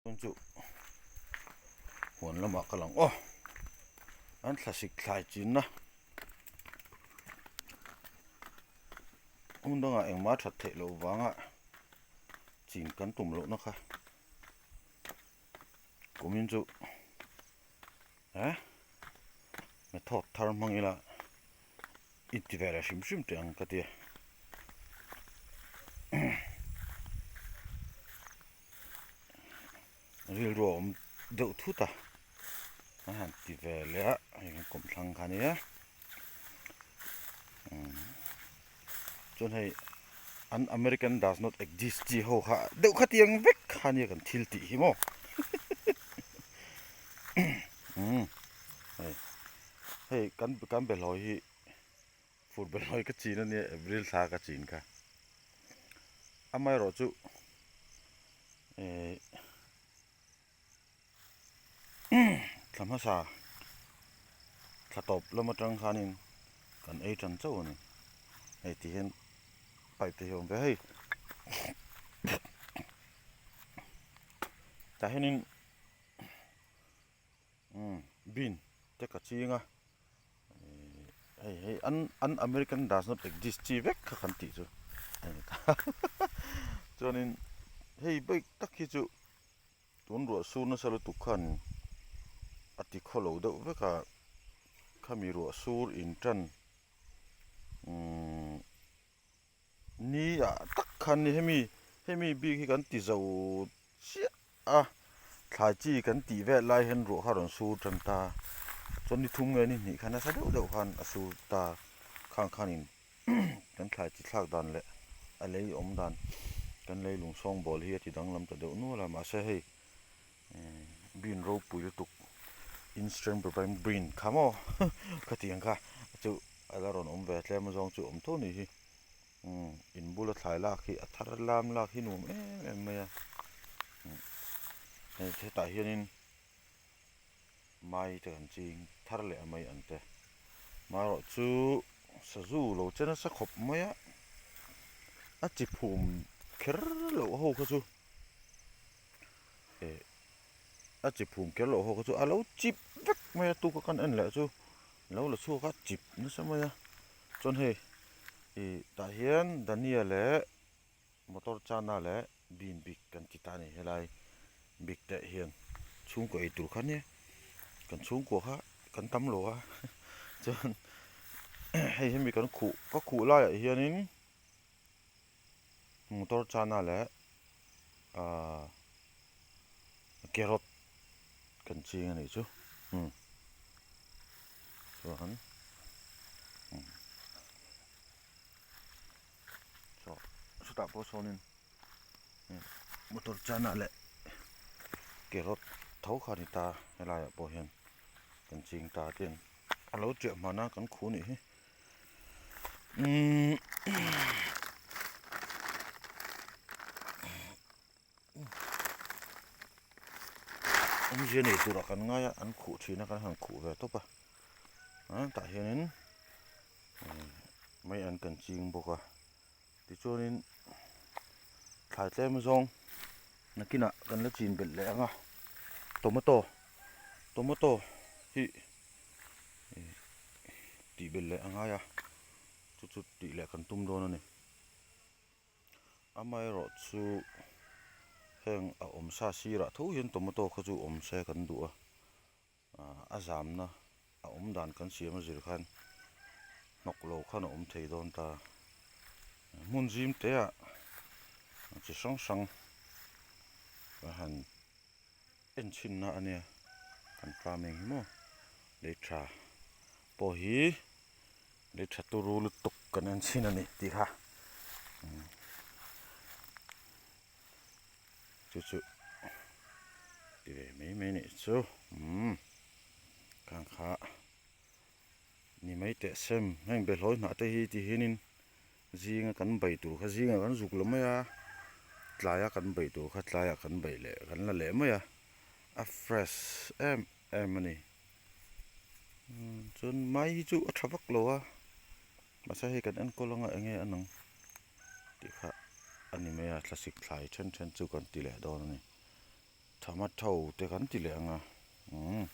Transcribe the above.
Tun chu huan lamah ka lang aw an thlasik thlai chinna hmun dangah engmah that theih loh vanga chin kan tum lohna kha kumin chu eh method thar hmang ila i ti ve leh hrim hrim teh ang ka ti a. Rilru a awm deuh thut a a han ti ve leh a hei kan kawmthlang kha ania chuan hei an American does not exist chi ho kha deuh khatiang vek kha ania kan thil tih hi maw hei hei kan kan behlawi hi fur behlawi ka chin ania April thla ka chin kha amaherawh chu thla hmasa thla tawp lam atang khanin kan ei tan chauh a ni hei ti hian pipe te hi a awm ve hei tah hianin umm bean te ka ching a hei hei an an American does not exist chi vek kha kan tih chu a ni ta chuanin hei bike tak hi chu tun ruah sur nasa lutuk khan a ti khawlo deuh vek a khami ruah sur in tan umm ni ah tak khan ni hemi hemi bik hi kan ti zo chiah a thlai chi kan tih vel lai hian ruah kha a rawn sur tan ta chuan ni thum nge ni hnih kha nasa deuh deuh khan a sur ta khang khanin kan thlai chi thlak dan leh a lei awm dan kan lei lung sawng bawl hi a ti danglam ta deuh nual a mahse hei bean ropui lutuk instant bean kha maw khatiang kha chu a la rawn awm ve tlem zawng chu awm tho a nih hi. Umm in bula thlai lak hi a thar lam lak hi nuam em em mai a hei hetah hianin mai te kan ching thar leh a mai ang te marawh chu sazu lo che nasa khawp mai a a chi phum kher loh ho kha chu eh a chi phum kher loh ho kha chu a lo chip vek mai a tuka kan en leh chu lo la chhuak a chip nasa mai a chuan hei Ih tah hian Dania leh motor chana leh bean bik kan ti ta a ni helai bik te hian chhungkaw ei tur kha nia kan chhungkua kha kan tam lo a chuan hei hemi kan khuh ka khuh laiah hianin motor chana leh ahh carrot kan ching a nih chu umm chuan umm saw chutah pawh sawnin motor chana leh carrot tho kha a ni ta helaiah pawh hian kan ching ta te a lo chiah hman a kan khuh a nih hi umm. Awmzia nei turah kan ngai a an khuh thin a kan han khuh ve tawp a ah tah hianin mai an kan ching bawk a tichuanin thlai tlem zawng nakinah kan la chin belh leh ang a tomato tomato hi tih belh leh a ngai a chu chu tih leh kan tum dawn a ni. Amaherawh chu heng a awm sa sirah tho hian tomato kha chu awm se kan duh a, a zamna a awm dan kan siam a zir khan hnawk lo khan a awm thei dawn ta. Hmun zim te ah chi hrang hrang ka han en chhinna a nia kan farming hi maw lei tha pawh hi. Lei tha turu lutuk kan en chhin a ni tih kha chu chu ti ve mai mai nih chu umm khang kha ni mai teh sem heng behlawi hnah te hi ti hianin zinga kan bei tur kha zingah kan zuk lo mai a tlaia kan bei tur kha tlaiah kan bei leh kan la leh mai a a fresh em em a ni. Chuan mai hi chu a tha vak lo a mahse hei kan enkawl anga eng nge a nang tih kha a ni mai a thlasik thlai then then chu kan ti leh dawn a ni. Tomato te kan ti leh ang a umm.